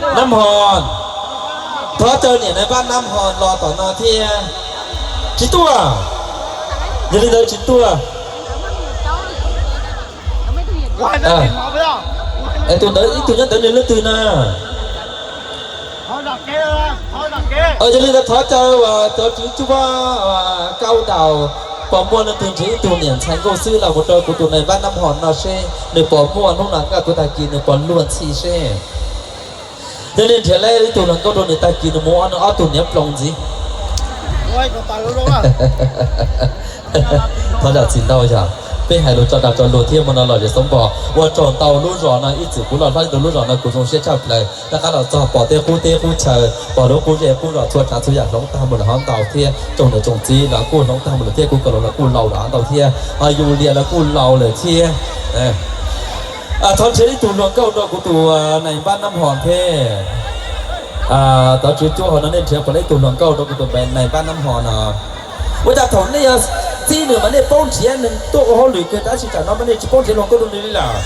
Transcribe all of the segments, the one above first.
Nab Hom, thov caw niam Nais Npab Nab Hom los tom no thiab. Tsis tuaj, yog li ntawd tsis tuaj. Tus ntawd ib tug nyob ntawd nws leej twg na? Yog li ntawd thov caw cov tswv cuab Kauj Daus, pom muaj leej twg nrhiav ib tug niam ntxhais nkauj xwb los mus rau kuv tus Nais Npab Nab Hom no seb nws pom muaj hnub no nkaj kuv tag kis nws pom luag ntxhi seb. Yog li nrhiav lawm ib tug hluas nkauj rau nws tag kis nws mus ob nws ob tug niam ploos ntxiv. Thov zam txim ntau yog peb hais lus tso dag tso luag thiab. Hmo no los zem Xoob Npog ua tsaug ntau, lub zos no ib txwm kuv los hlob ntawm lub zos no kuv zoo siab tshaj plaws. Rov qab los txog pom tej qub teb qub chaw, pom lub qub zej qub zos txhua tsav txhua yam hloov tag mus lawm hov ntau thiab. Tsoom niam tsoom txiv los kuj hloov tag mus lawm thiab, kuv Kaus Loos los kuj laus lawm hov ntau thiab, ho Yus Lias los kuj laus lawm thiab. Thov nrhiav ib tug hluas nkauj rau kuv tus Nais Npab Nab Hom thiab. Thov tswv cuab hauv no nej nrhiav puas tau ib tug hluas nkauj rau kuv tus Nais Npab Nab Hom no. Ua cas thaum nej yog txib nws mas nej paub nrhiav nws tuaj ua hauj lwm kawg, tab sis tam no mas nej tsis paub nrhiav hluas nkauj rau nws li lawm.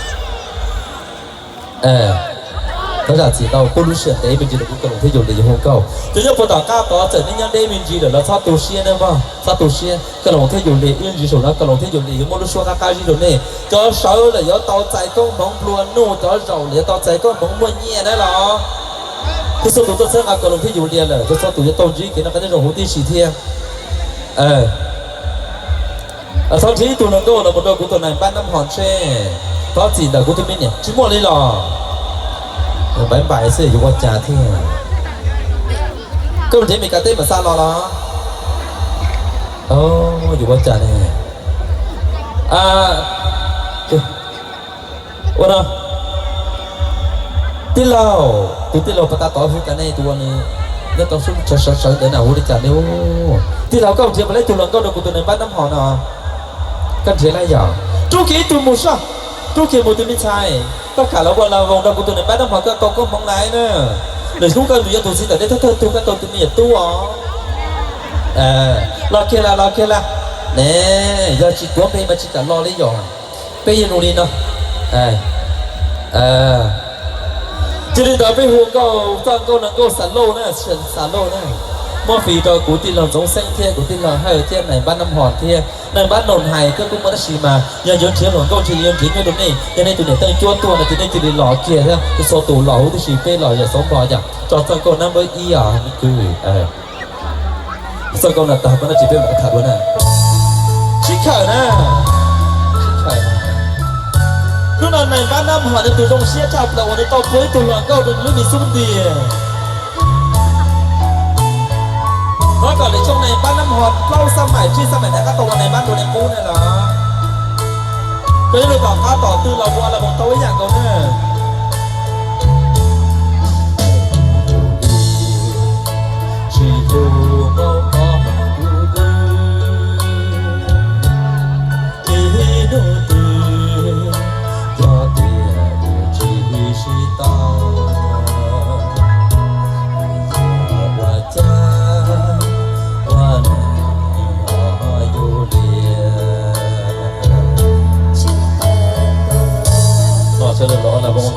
Thov zam txim ntau, pub lub sij hawm ntev me ntsis rau kuv Kaus Loos thiab Yus Lias yuav hu nkauj. Cov nyob puag tom qab tod txawm nej nyob deb me ntsis lawm los txhob tu siab nawb mog, txhob tu siab. Kaus Loos thiab Yus Lias ib ntsis saum no Kaus Loos thiab Yus Lias yuav muab lub suab qab qab zib rau nej. Cov sawv lawm yuav tau txais koob hmoov nplua nuj, cov zaum lawm yuav tau txais koob hmoov muaj nyiaj na los. Txhua txhua tus tuaj txhawb nqa Kaus Loos thiab Yus Lias lawm, txhua txhua tus yuav tau ntsib kev noj qab nyob zoo huv tib si thiab. Thov nrhiav ib tug hluas nkauj los mus rau kuv tus Nais Npab Nab Hom seb. Thov txim ntawm kuv tus me niam tsis muaj li los. Npaiv npais xwb yuav ua cas thiab. Koj nrhiav Meskas teb mam xa los los? Yuav ua cas ne? Ua no, tij laug, tus tij laug pas tas tod hu cas ne, tus uas nws nyob tau sawv sawv ntawd na hu li cas ne? Tij laug, koj nrhiav puas tau ib tug hluas nkauj rau kuv tus Nais Npab Nab Hom no? Koj nrhiav li yog? Rub kiag ib tug mus soj, rub kiag mus tus me ntxhais, koj kam los ua las voos rau kuv tus Nais Npab Nab Hom, koj tau koob hmoov lawm na. Lwm hnub koj mus yuav tus txiv ntawm nej thawj thawj tug, koj tau tus me nyuam tub os. Los kiag las, los kiag las. Ne, yog tsis tuav npe mas tsis kam los li yog. Peb yuav zoo li no. Cia li ntawd peb hu nkauj, txoj nkauj no nkauj xav lauj na, xav lauj na. Muab fis rau kuv tij laug Ntxoov Xeeb thiab kuv tij laug Hawj thiab Nais Npab Nab Hom thiab Nais Npab Noom Hais thiab kuj muaj tab sis mas yog yuav nrhiav hluas nkauj ntshe yuav nrhiav nyob rau nej, yog nej tus niam Teej Cuab tuaj no ces nej cia li los kiag thiab, txhua tus los huv tib si, peb los yog Xoob Npog yog tso txoj nkauj nab npawb ib os kwv. Txoj nkauj no tag pab no tsis peb mam tham dua na. Sib khawm na, sib khawm. Hnub no Nais Npab Nab Hom nws tus zoo siab tshaj plaws uas nws tau pub ib tug hluas nkauj rau nws lub me xub ntiag. Thov kom lwm xyoo Nais Npab Nab Hom plaub xab maim tsib xab maim ntawd qab tau ua Nais Npab Ntuas Nais Qub na los. Koj yuav lug tom qab tom twg los ua los mus tau ib yam nkaus na. Los sawv daws los ua las voos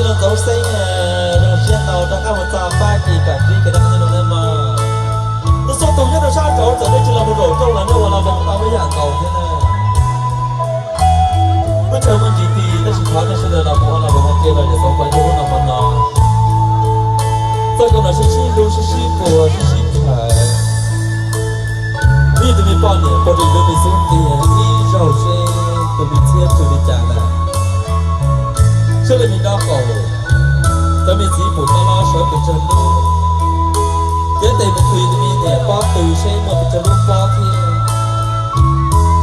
Ntxoov Xeeb, zoo siab ntau rov qab mus txog pab kis kam ntsib kev noj qab nyob zoo nawb mog. Tus txhua tus nyob rau sab nraud txawm nej tsis los mus zaum rooj los nej ua los mus tau ib yam nkaus thiab na. Lub chaw muaj ntsis ti tab sis thov nej sawv daws los mus ua los mus hais kiag los Zam Xov Pos lub no hmo no. Txoj nkauj no sib sib hlub sib sib puag sib sib khawm. Ib tus me poj niam puag tim lub me xub ntiag ib zaug seb tus me txhiab tsw li cas lawm. Seb li me dob qaum, cov me txiv pum no los sawv pes tsawg lub, thiab tes mus qhia tus me niam pob tw seb muaj pes tsawg lub pob thiab.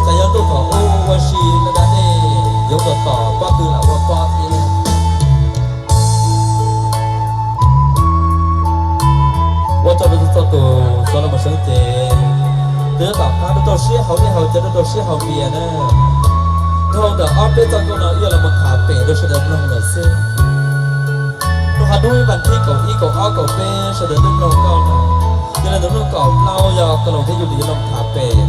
Cas yog ntuj thaum ub ua si no da nej yuav kom tom pob tw lam ua pob thiab. Ua tsaug rau txhua tus xav los mus sawv cev, rau tom qab rau rau siab haus dej haus cawv rau rau siab haus npias na. Dhau ntawm ob peb txoj nkauj no ib yam los mus tham pem rau sawv daws mloog lawm xwb. Hnub hav dub ib vas thib kaum ib kaum ob kaum peb sawv daws twb mloog nkauj no, yog li ntawm hnub kaum plaub yog Koos Loos thiab Yus Lis yuav los tham pem.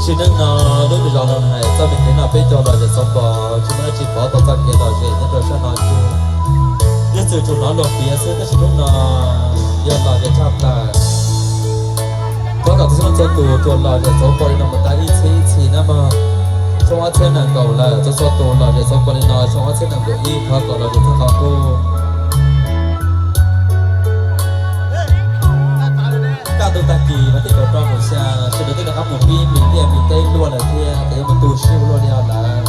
Sim neej no lub zos no hais txoj me kev noj peb caug lom zem xov pos tsis muaj dab tsi pov tau txoj kev lom zem nyob rau sab no kiag. Yog txwm tsuas hnov luag piav xwb tab sis hnub no yog lom zem tshaj plaws. Thov kom txhua txhua tus tsuas lom zem xov pos li no mus tau ib txhiab ib txhis na mog. Xyoo ob txhiab nees nkaum lawm, txhua txhua tus lom zem xov pos li no xyoo ob txhiab nees nkaum ib thov kom lom zem txog qhov qub. Kaj ntug tag kis mas tej kaum rau kaum xya sawv daws twb rov qab mus pib me liaj me teb luaj lawm thiab, ces yuav mus tu siab ua luaj li os lawm.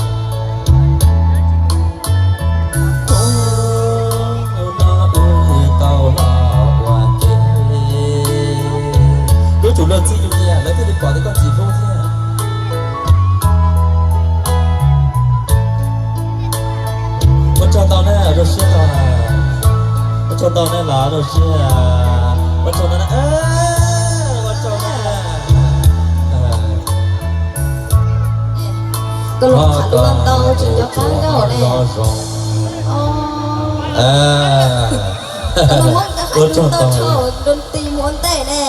Lub tsum luag txij yus niam lawv thiaj li pom tias koj txiv hlub thiab. Ua tsaug ntau na, zoo siab. Ua tsaug ntau na los zoo siab. Ua tsaug ntau na, ua tsaug na. Koj los tham lus ntau tsis nco qab nkauj ne. Ua tsaug ntau, dua nti mus ua ntej ne.